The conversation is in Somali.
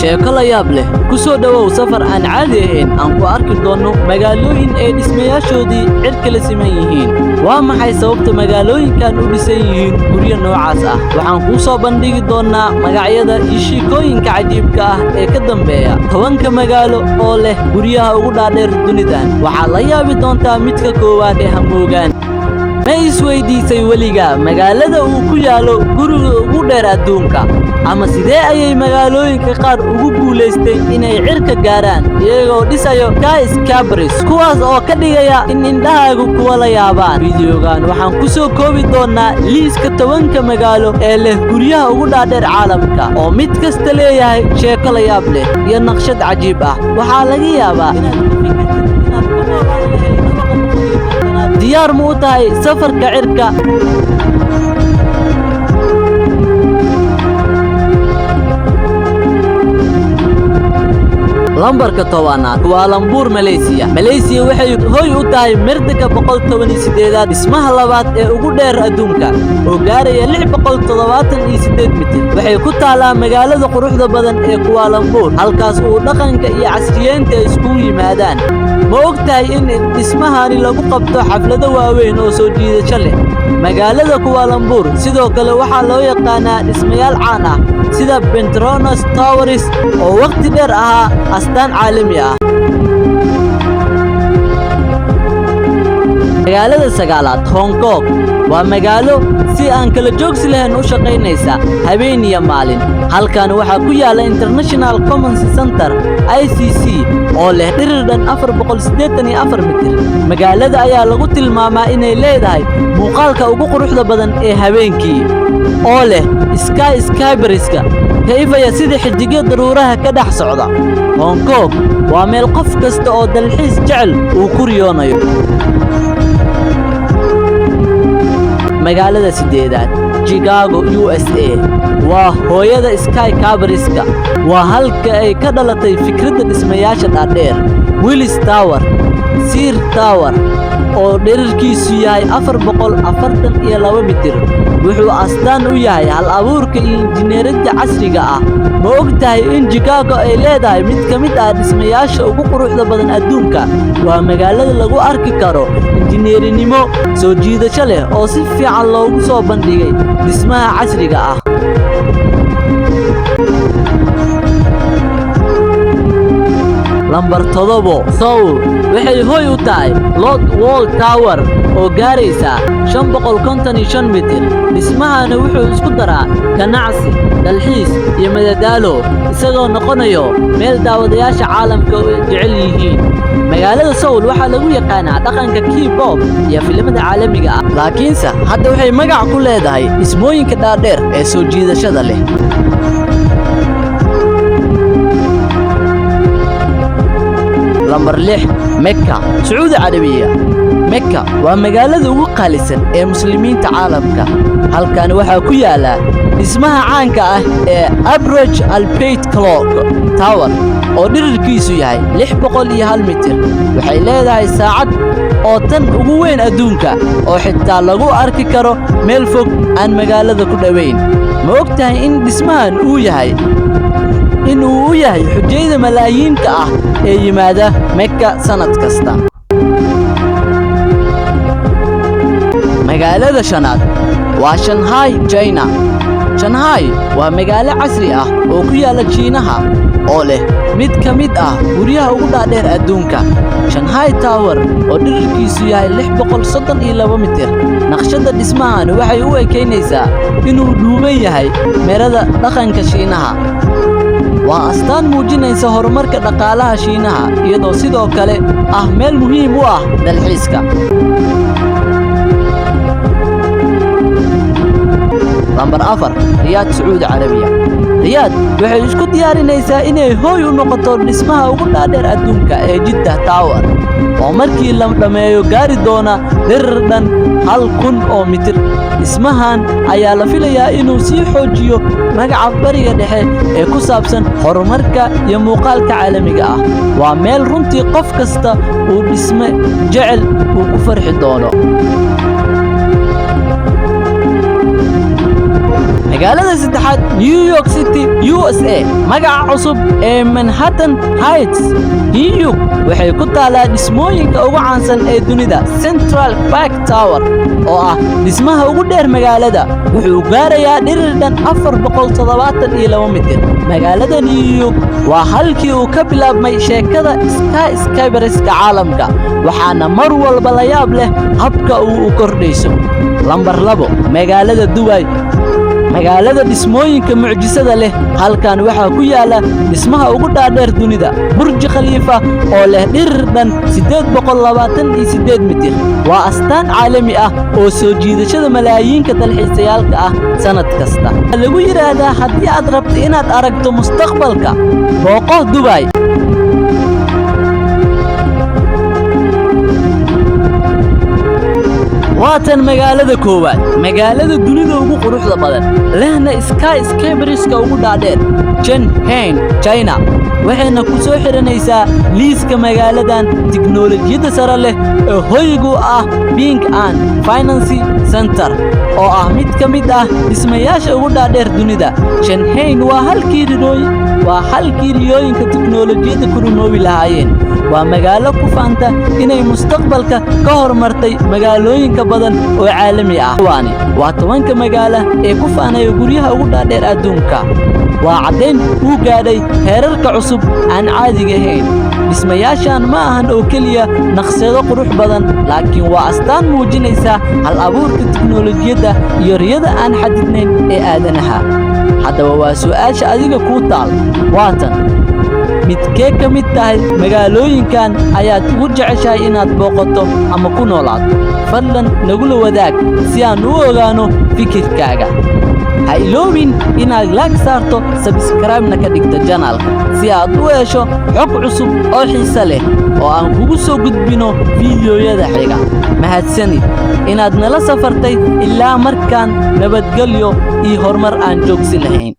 Sheeko la yaab leh. Ku soo dhowow safar aan caadi ahayn aan ku arki doonno magaalooyin ay dhismayaashoodii cirka la siman yihiin. Waa maxay sababta magaalooyinkan u dhisan yihiin guryo noocaas ah? Waxaan kuu soo bandhigi doonnaa magacyada iyo sheekooyinka cajiibka ah ee ka dambeeya 10-ka magaalo oo leh guryaha ugu dhaadheer dunidan. Waxaad la yaabi doontaa midka koowaad ee Hamoogaan. Ma isweydiisay weligaa magaalada uu ku yaalo guriga ugu dheer adduunka? Ama sidee ayay magaalooyinka qaar ugu guulaystay inay cirka gaaraan iyagoo dhisayo skyscrapers, kuwaas oo ka dhigaya in indhahaagu kuwa la yaabaan? Fiidiyogan waxaan ku soo koobi doonnaa liiska 10-ka magaalo ee leh guryaha ugu dhaadheer caalamka, oo mid kasta leeyahay sheeko la yaab leh iyo naqshad cajiib ah. Waxaa laga yaabaa inaad ku fikirtid inaad ku noolaan lahayd dabaqa 150-aad. Diyaar ma u tahay safarka cirka? Lambarka 10-aad, Kuala Lumpur, Malaysia. Malaysia waxay hoy u tahay Merdeka 118-aad, dhismaha labaad ee ugu dheer adduunka, oo gaaraya 678 mitir. Waxay ku taalaa magaalada quruxda badan ee Kuala Lumpur, halkaas uu dhaqanka iyo casriyeynta iskugu yimaadaan. Ma og tahay in dhismahani lagu qabto xaflado waaweyn oo soo jiidasho leh? Magaalada Kuala Lumpur sidoo kale waxaa loo yaqaanaa dhismayaal caan ah sida Petronas Towers, oo waqti dheer ahaa astaan caalami ah. Magaalada 9-aad, Hong Kong, waa magaalo si aan kala joogsi lahayn u shaqaynaysa habeen iyo maalin. Halkan waxaa ku yaala International Convention Center ICC oo leh dhirir dhan 484 mitir. Magaalada ayaa lagu tilmaamaa inay leedahay muuqaalka ugu quruxda badan ee habeenkii, oo leh skyscraperska ka ifaya sida xiddigyo daruuraha ka dhex socda. Hong Kong waa meel qof kasta oo dalxiis jecel uu ku riyoonayo. Magaalada 8-aad, Chicago, USA, waa hooyada skyscraperska. Waa halka ay ka dhalatay fikradda dhismayaasha dhaadheer. Willis Tower, Sears Tower, oo dhererkiisu yahay 442 mitir, wuxuu astaan u yahay hal-abuurka iyo injineeriyadda casriga ah. Ma og tahay in Chicago ay leedahay mid ka mid ah dhismayaasha ugu quruxda badan adduunka? Waa magaalada lagu arki karo injineerinimo soo jiidasho leh oo si fiican loogu soo bandhigay dhismaha casriga ah. Lambar 7, Seoul, waxay hoy u tahay Lotte World Tower oo gaaraysa 555 mitir. Dhismahani wuxuu isku daraa ganacsi, dalxiis iyo madadaalo, isagoo noqonayo meel daawadayaasha caalamka jecel yihiin. Magaalada Seoul waxaa lagu yaqaanaa dhaqanka K-pop iyo filimada caalamiga ah, laakiinse hadda waxay magac ku leedahay dhismooyinka dhaadheer ee soo jiidashada leh. Lambar 6, Mecca, Sacuudi Carabiya. Mecca waa magaalada ugu qaalisan ee muslimiinta caalamka. Halkan waxaa ku yaala dhismaha caanka ah ee Abraj Al Bait Clock Tower oo dhererkiisu yahay 601 mitir. Waxay leedahay saacad oo tan ugu weyn adduunka, oo xitaa lagu arki karo meel fog aan magaalada ku dhoweyn. Ma og tahay in dhismahan uu yahay in uu u yahay xujayda malaayiinka ah ee yimaada Mecca sanad kasta? Magaalada 5-aad waa Shanghai, China. Shanghai waa magaalo casri ah oo ku yaala Shiinaha, oo leh mid ka mid ah guryaha ugu dhaadheer adduunka, Shanghai Tower, oo dhererkiisu yahay 632 mitir. Naqshadda dhismahan waxay u ekeynaysaa inuu dhuuban yahay meerada dhaqanka Shiinaha. Waa astaan muujinaysa horumarka dhaqaalaha Shiinaha, iyadoo sidoo kale ah meel muhiim u ah dalxiiska. Lambar 4, Riyaad, Sacuudi Carabiya. Riyaad waxay isku diyaarinaysaa inay hooy u noqoto dhismaha ugu dhaadheer adduunka ee Jiddah Tower, oo markii la dhammeeyo gaari doona dherer dhan 1000 oo mitir. Dhismahan ayaa la filayaa inuu sii xoojiyo magaca Bariga Dhexe ee ku saabsan horumarka iyo muuqaalka caalamiga ah. Waa meel runtii qof kasta uu dhisme jecel uu ku farxi doono. Magaalada saddexaad, New York City, USA, magaca cusub ee Manhattan Heights. New York waxay ku taalaa dhismooyinka ugu caansan ee dunida, Central Park Tower, oo ah dhismaha ugu dheer magaalada. Wuxuu gaarayaa dhirir dhan 472 mitir. Magaalada New York waa halkii uu ka bilaabmay sheekada skyscraperska caalamka, waxaana mar walba la yaab leh habka uu u kordhayso. Lambar 2, magaalada Dubai, magaalada dhismooyinka mucjisada leh. Halkan waxaa ku yaala dhismaha ugu dhaadheer dunida, Burji Khaliifa, oo leh dhirir dhan 828 mitir. Waa astaan caalami ah oo soo jiidashada malaayiinka dalxiisayaalka ah sannad kasta. Lagu yidhaahdaa, haddii aad rabto inaad aragto mustaqbalka, booqo Dubai. Waatan magaalada koowaad, magaalada dunida ugu quruxda badan lehna skyscraperska ugu dhaadheer, Shanghai, China. Waxayna ku soo xiranaysaa liiska magaaladan tiknoolajiyadda sare leh ee hoygu ah Ping An Finance Center, oo ah mid ka mid ah dhismayaasha ugu dhaadheer dunida. Shanghai waa halkii riyooyinka tiknoolajiyadda ku rumoobi lahaayeen. Waa magaalo ku faanta inay mustaqbalka ka hormartay magaalooyinka badan oo caalami ah. Kuwaani waa 10-ka magaalo ee ku faanaya guryaha ugu dhaadheer adduunka. Waa caddayn uu gaadhay heerarka cusub aan caadiga ahayn. Dhismayaashan ma ahan oo keliya naqshado qurux badan, laakiin waa astaan muujinaysa hal abuurka tiknoolajiyadda iyo riyada aan xadidnayn ee aadanaha. Haddaba, waa su'aasha adiga kuu taal, waatan: midkee ka mid tahay magaalooyinkan ayaad ugu jeceshahay inaad booqato ama ku noolaato? Fadlan nagula wadaag si aan u ogaano fikirkaaga. Ha iloobin inaad like saarto, subscribe-na ka dhigto channelka si aad u hesho xog cusub oo xiise leh oo aan kugu soo gudbino fiidiyoyada xiga. Mahadsanid inaad nala safartay ilaa markaan. Nabadgelyo iyo horumar aan joogsi lahayn.